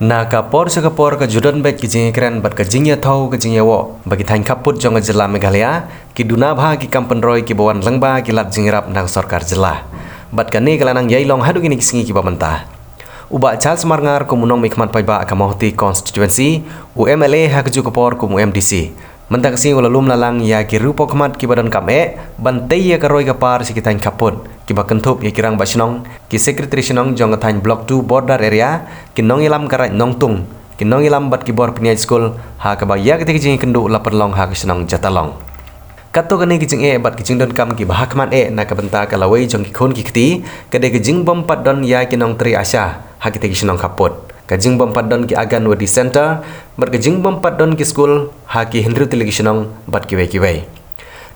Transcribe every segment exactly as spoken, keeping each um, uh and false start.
Na ka por sha ka por ka ju don beit ka jingïakren bad ka jingïathaw ka jingïawoh ba ki thaiñ khappud jong ka jylla Meghalaya ki duna bha ki kam pynroi kiba wan lyngba ki lad jingïarap na ka sorkar jylla. Bad kane ka la nang ïai long haduh kine ki sngi kiba mynta. U Bah Charles Marngar kum u nongmihkhmat paidbah ka Mawhati constituency, u M L A ha kajuh ka por kum u M D C, mynta ka sngi u la lum la lang ïa ki riewpawkhmat kiba donkam eh ban tei ïa ka roi ka par sha ki thaiñ khappud kiba kynthup ïa ki rangbah shnong, ki secretary shnong jong ka thaiñ Block two border area, ki nongïalam ka Raid Nongtung, ki nongïalam bad ki bor pynïaid skul, ha kaba ïa kitei ki jingïakynduh la pynlong ha ka shnong Jatalong. Katto katne ki jingeh bad ki jingdonkam kiba ha khmat eh na ka bynta ka lawei jong ki khun ki kti ka dei ka jingbym pat don ïa ki nongtrei ASHA ha kitei ki shnong khappud, ka jingbym pat don ki Anganwadi Centre bad ka jingbym pat don ki skul ha ki hynriew tylli ki shnong bad kiwei kiwei.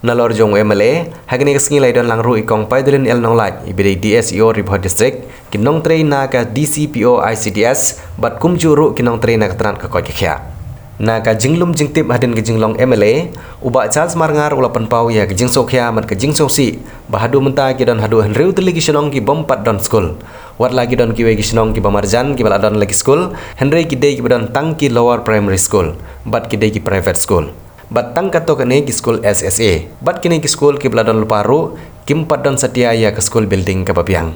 Nalor jong u M L A, ha kane ka sngi la ïadon lang ruh i Kong Paidolin L Nonglait, iba dei D S E O Ri Bhoi District, ki nongtrei na ka D C P O I C D S bad kumjuh ruh ki nongtrei na ka tnat ka koit ka khiah. Na ka jinglum jingtip hadien ka jinglong M L A, u Bah Charles Marngar u la pynpaw ïa ka jingsngewkhia bad ka jingsngewsih ba haduh mynta ki don haduh hynriew tylli ki shnong kibym pat don skul. Wat la ki don kiwei ki shnong kiba marjan kiba la don la ki skul, hynrei ki dei kiba don tang ki lower primary school bad ki dei ki private school. Bad tang katto katne ki skul S S A bad kine ki skul kiba la don lypa ruh kim pat don satia ïa ka skul building kaba biang.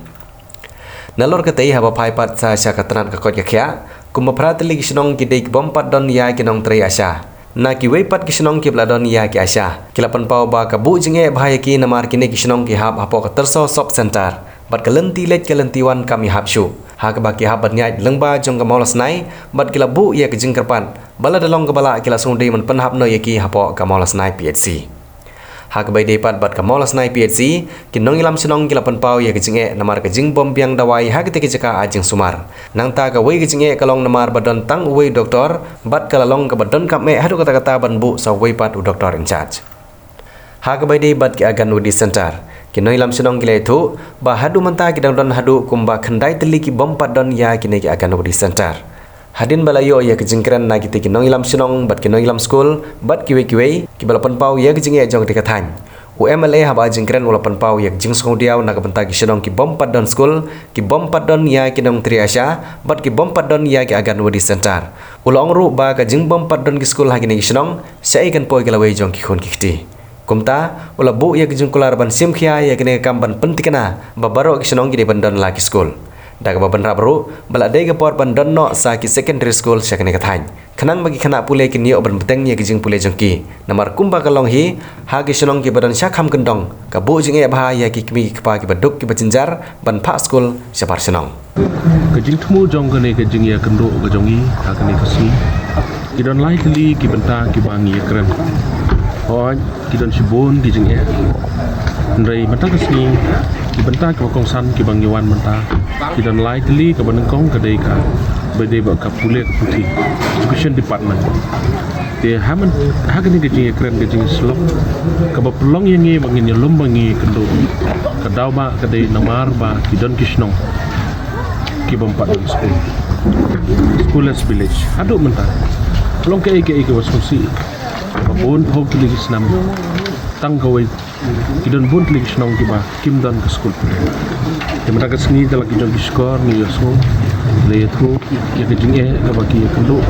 Nalor katei, haba phai pat sa sha ka tnat ka koit ka khiah, kumba phra tylli ki shnong ki dei kibym pat don ïa ki nongtrei ASHA. Na kiwei pat ki shnong kiba la don ïa ki ASHA, ki la pynpaw ba ka buh jingeh bha ïa ki namar kine ki shnong ki hap hapoh ka Tyrsaw Sub Centre bad ka lynti leit ka lynti wan kam ïahap shuh, ha kaba ki hap ban ïaid lyngba jong ka Mawlasnai bad ki la buh ïa ka jingkyrpad ba lada long kaba lah ki la sngewdei ban pynhap noh ïa ki hapoh ka Mawlasnai P H C. Ha kaba ïadei pat bad ka Mawlasnai P H C, ki nongïalam shnong ki la pynpaw ïa ka jingeh namar ka jingbym biang dawai ha kitei ki jaka ai jingsumar. Nangta kawei ka jingeh ka long namar ba don tang uwei u doktor bad ka la long kaba donkam eh haduh katta katta ban buh sa uwei pat u doktor in charge. Ha kaba ïadei bad ki Anganwadi Centre, ki nongïalam shnong ki la ïathuh ba haduh mynta ki dang don haduh kumba khyndai tylli kibym pat don ïa kine ki Anganwadi Centre. Hadien ba la ïoh ïa ka jingkren na kitei ki nongïalam shnong bad ki nongïalam skul bad kiwei kiwei kiba la pynpaw ïa ka jingeh jong katei ka thaiñ, u M L A haba ai jingkren u la pynpaw ïa ka jingsngewdiaw na ka bynta ki shnong kibym pat don skul, kibym pat don ïa ki nongtrei ASHA bad kibym pat don ïa ki Anganwadi Centre. U la ong ruh ba ka jingbym pat don ki skul ha kine ki shnong shaei kan poi ka lawei jong ki khun ki kti. Kumta u la buh ïa ka jingkular ban shim khia ïa kane ka kam ban pynthikna ba baroh ki shnong ki dei ban don la ki skul, da kaba bynrap ruh ba la dei ka por ban don noh sa ki secondary school sha kane ka thaiñ, khnang ba ki khynnah pule kin ïoh ban bteng ïa ka jingpule jong ki, namar kumba ka long hi ha ki shnong kiba don shakham kyndong, ka buh jingeh bha ïa ki kmie ki kpa kiba duk kiba jynjar ban phah skul shabar shnong. Ka jingthmu jong kane ka jingïakynduh ka jong ngi ha kane ka sngi, ki don lai tylli ki bynta kiba ngi ïakren. Hooid, ki don shibun ki jingeh, hynrei mynta ka sngi ki bynta kiba kongsan kiba ngi wan mynta, ki don lai tylli. Kaba nyngkong ka dei kaba dei bad ka pule ka puthi, education department. Te ha man, ha kane ka jingïakren ka jingïasyllok, kaba pynlong ïa ngi ba ngin ïalum ba ngi ïakynduh, ka daw ba ka dei namar ba ki don ki shnong kibym pat don skul, schoolless village. Haduh mynta long kaei kaei kaba sngewsih ba bun phew tylli ki snem, tang kawei, ki don bun tylli ki shnong kiba kim don ka skul pule. Te mynta ka sngi da la ki jong ki shkor ngi ïohsngew, la ïathuh ïa ka jingeh kaba ki ïakynduh.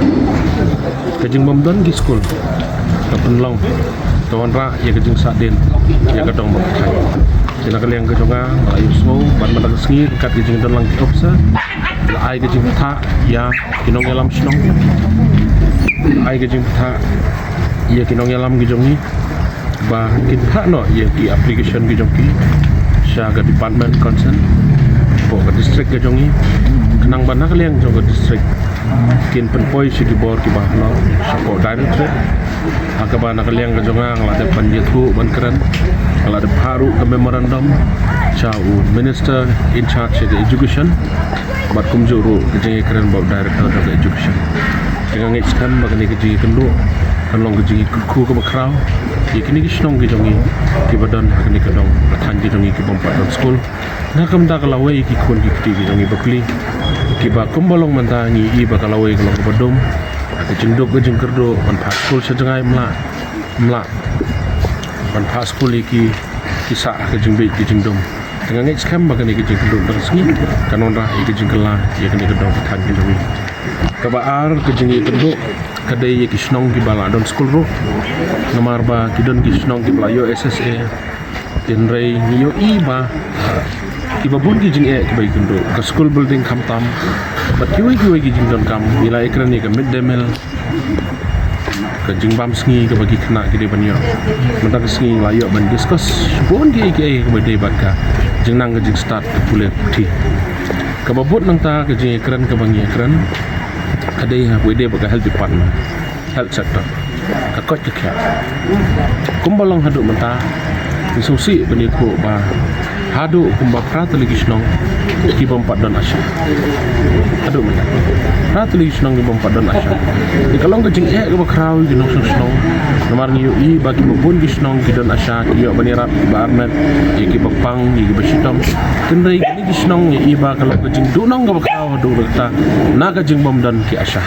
Ka jingbym don ki skul ka pynlong, ka wanrah ïa ka jingsahdien ïa ka dong bad ka thaiñ. Te na ka liang ka jong nga, nga la ïohsngew ba mynta ka sngi ryngkat ka jingdon lang ki officer, la ai ka jingbthah ïa ki nongïalam shnong, ai ka jingbthah ïa ki nongïalam ki jong ngi ba kin phah noh ïa ki application ki jong ki sha ka department concern, hapoh ka district ka jong ngi, khnang ba na ka liang jong ka district kin pynpoi sha ki bor kiba halor shapoh directorate. Ha kaba na ka liang ka jong nga, nga la dep ban ïathuh ban kren, nga la dep phah ruh ka memorandum sha u minister in charge sha ka education, bad kumjuh ruh ka jingïakren bad u director jong ka education. Te nga ngeit skhem ba kane ka jingïakynduh kan long ka jingïakynduh kaba khraw ïa kine ki shnong ki jong ngi kiba don ha kane ka dong ka thaiñ ki jong ngi kibym pat don skul. Na ka bynta ka lawei ki khun ki kti ki jong ngi bapli, kiba kumba long mynta ngi i ba ka lawei ka long kaba dum. Ka jingduk ka jingkyrduh ban phah skul sha jngai, mla, mla ban phah skul ïa ki, ki sah ha ka jingbit ki jingdum. Nga ngeit skhem ba kane ka jingkynduh mynta ka sngi kan wanrah ïa ka jingkylla ïa kane ka dong ka thaiñ ka jong ngi. Kaba ar ka jingïakynduh ka dei ïa ki shnong kiba la don skul ruh. Namar ba ki don ki shnong kiba la ïoh S S A. Hynrei ngi ïohi ba kiba bun ki jingeh kiba ïakynduh, ka school building khamtam bad kiwei kiwei ki jingdonkam. Ngi la ïakren ïa ka mid day meal, ka jingbam sngi kaba ki khynnah ki dei ban ïoh. Mynta ka sngi la ïoh ban discuss bun kiei kiei kaba dei bad ka jingnang ka jingstad ka pule puthi. Kaba bud nangta ka jingïakren kaba ngi ïakren ka dei ha kaba dei bad ka health department, health sector, ka koit ka khiah. Kumba long haduh mynta ngi sngewsih ban ïathuh ba haduh kumba phra tylli ki shnong ki bym pat don ASHA. Haduh mynta phra tylli ki shnong ki bym pat don ASHA. Te ka long ka jingeh kaba khraw ïa ki nongshong shnong. Namar ngi ïohi ba kiba bun ki shnong ki don ASHA, ki ïoh ban ïarap kiba armet, ïa kiba pang, ïa kiba shitom. Hynrei kine ki shnong ngi ïohi ba ka long ka jingduhnong kaba khraw haduh katta na ka jingbym don ki ASHA.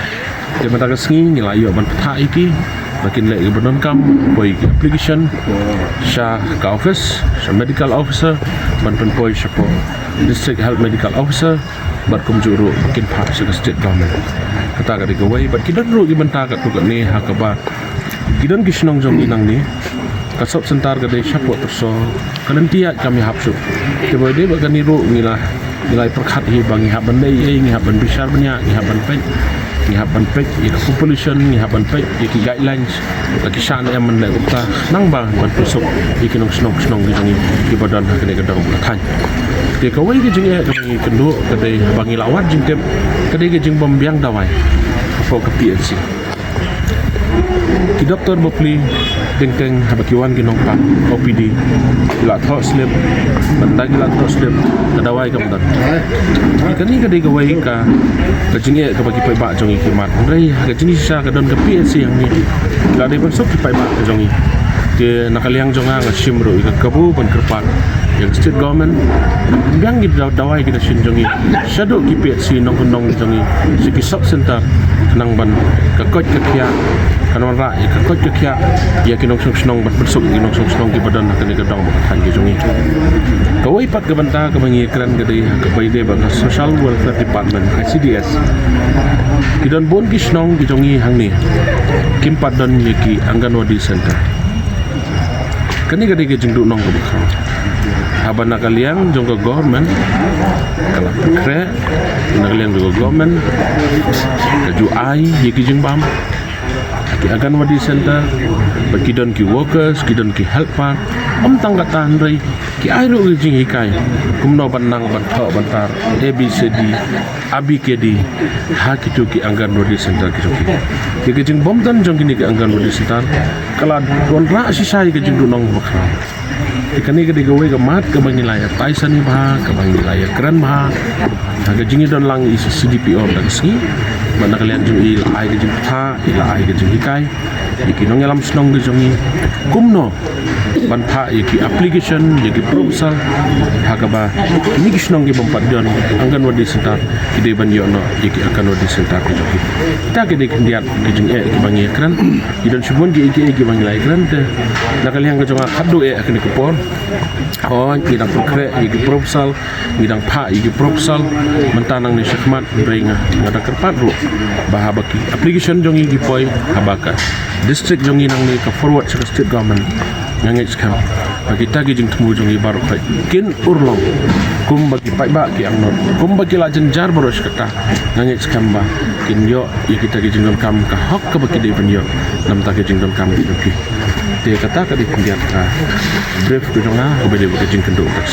Te mynta ka sngi ngi la ïoh ban pynthah ïa ki ba kin leh ïa kiba donkam, poi ïa ki application sha ka office, sha medical officer, ban pynpoi shapoh district health medical officer, bad kumjuh ruh ba kin phah sha ka state government. Kata ka dei kawei, bad ki don ruh ki bynta katto katne ha kaba ki don ki shnong jong ngi nangne. Ka sub center ka dei shapoh Tyrshaw, ka lynti ïaid kam ïahap shuh. Te ba dei ba kane ruh ngi la, ngi la pyrkhat hi ba ngi hap ban leh ei, ngi hap ban bishar bniah, ngi hap ban peit, ngi hap ban peit ïa ka population, ngi hap ban peit ïa ki guidelines, la ki shah ne em ban leh kumta, nang ba ban pynsuk ïa ki nongshnong shnong ki jong ngi kiba don ha kane ka dong ka thaiñ. Te kawei ka jingeh kaba ngi kynduh ka dei ba ngi la wad jingtip, ka dei ka jingbym biang dawai hapoh ka P H C. Ki doktor bapli teng teng haba ki wan ki nongpang O P D ki la thoh slip, bad da ki la thoh slip ka dawai kam don. Kane ka dei kawei ka, ka jingeh kaba ki paidbah jong ngi ki mad. Hynrei ha ka jingshisha ka don ka P H C hangne, ki la dei ban suk ki paidbah ka jong ngi. Te na ka liang jong nga nga shim ruh ïa ka kabu ban kyrpad ïa ka state government, biang ki daw-, dawai ki dashin jong ngi shaduh ki P H C nongkyndong jong ngi, sha ki sub center, khnang ban ka koit ka khiah kan wanrah ïa ka koit ka khiah ïa ki nongshong shnong, ban pynsuk ïa ki nongshong shnong kiba don ha kane ka dong bad ka thaiñ ka jong ngi. Kawei pat ka bynta kaba ngi ïakren ka dei ha kaba ïadei bad ka Social Welfare Department, I C D S. Ki don bun ki shnong ki jong ngi hangne kim pat don ïa ki Anganwadi center. Kane ka dei ka jingduhnong kaba khraw. Haba na ka liang jong ka government ka la pynkhreh, na ka liang jong ka government ka ju ai ïa ki jingbam ha ki Anganwadi center, ba ki don ki workers, ki don ki helper. Ym tang katta hynrei ki ai ruh ki jinghikai kumno ban nang ban thoh ban tar A B C D, A B K D ha kito ki Anganwadi center ki jong ki. Ki, ki jingbymdon jong kine ki Anganwadi center ka la wanrah shisha ïa ka jingduhnong ba khraw. Te kane ka dei kawei ka mat kaba ngi la ïa tai sani bha, kaba ngi la ïa kren bha ha ka jingïadon lang ïa C D P O mynta ka sngi. Bad na ka liang jong i la ai ka jingbthah, i la ai ka jinghikai ïa ki nongïalam shnong ka jong i kumno ban phah ïa ki application, ïa ki proposal ha kaba kine ki shnong ki bym pat don Anganwadi center ki dei ban ïoh noh ïa ki Anganwadi center ki jong ki. Kita ki dei khyndiat ki jingeh kiba ngi ïakren. Ki don shibun kiei kiei kiba ngi la ïakren, te na ka liang ka jong nga khatduh eh ha kane ka por. Hooid, ngi dang pynkhreh ïa ki proposal, ngi dang phah ïa ki proposal mynta nangne shakhmat. Hynrei nga, nga dang kyrpad ruh ba haba ki application jong ngi ki poi, haba ka district jong ngi nangne ka forward sha ka state government, nga ngeit skhem ba kita ki jingthmu jong ngi baroh khoit kin urlong kumba ki paidbah ki angnud, kumba ki la jynjar baroh shi katta. Nga ngeit skhem ba kin ïoh ïa kita ki jingdonkam, ka hok kaba ki dei ban ïoh na bynta ki jingdonkam ki jong ki. Te kata ka dei khyndiat ka brief ka jong nga kaba dei bad ka jingkynduh ka.